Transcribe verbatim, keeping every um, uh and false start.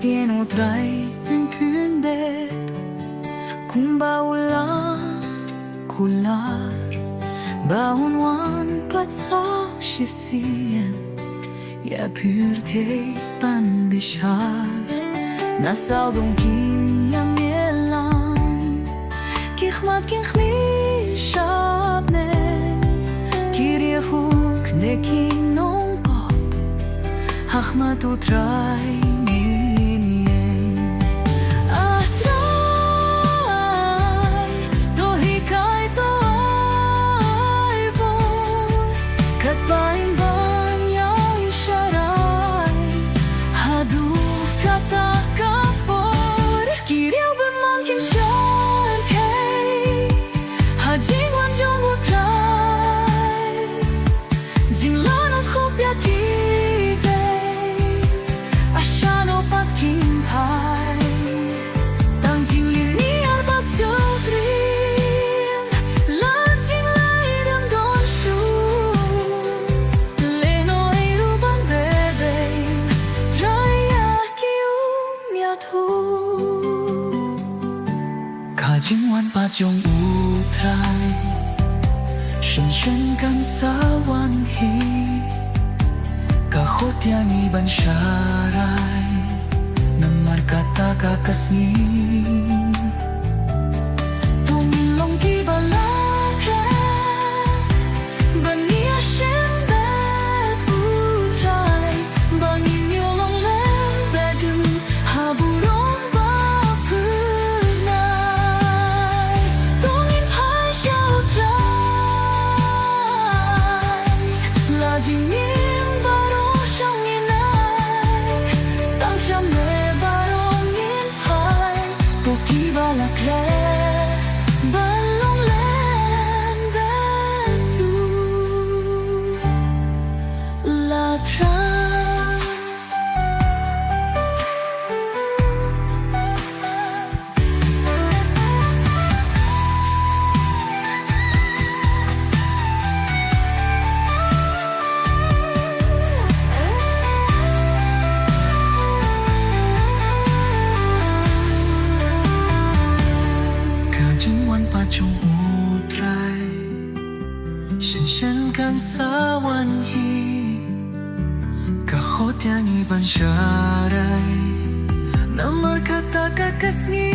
Ïa U Trai un pyndep kumba u la kular, ba un wan pat sa shisien ïa pyrthei ban bishar. Na sawdong kin ïa miet lang, ki khmat kin khmih shabneng, ki rieh huk ne ki nongpop, ha khmat U Trai ngin ïeng. Ah Trai, to hikai, to ai bor, katba ngin ban ïaishah rai haduh kata ka por. Ki riewbymman kin shyrkhei ha jingwan jong U Trai. Jinglahnut khublei ïa ki dei, ah shano pat kin phai? Tang jinglehniar ba skhem, la jingleh dem don shuh. Lehnoh ei ruh ban beh beiñ, Trai ïa ki um ïathuh. Ka jingwan pat jong U Trai, shen shen kan sa wan hi. Ka khot ïa ngi ban shah rai, namar kata ka ka sngi. To ngin long kiba la khreh ban ïashem bad U Trai, ba ngin ïoh long lem bad u ha burom ba phyrnai. To ngin phai sha U Trai, la jingim baroh sha u ngin ai. Tang sha me baroh ngin phai, to kiba la khreh ban long lem bad u, la Trai. Ka jingwan pat jong U Trai, shen shen kan sa wan hi. Ka khot ïa ngi ban shah rai, namar kata ka ka sngi.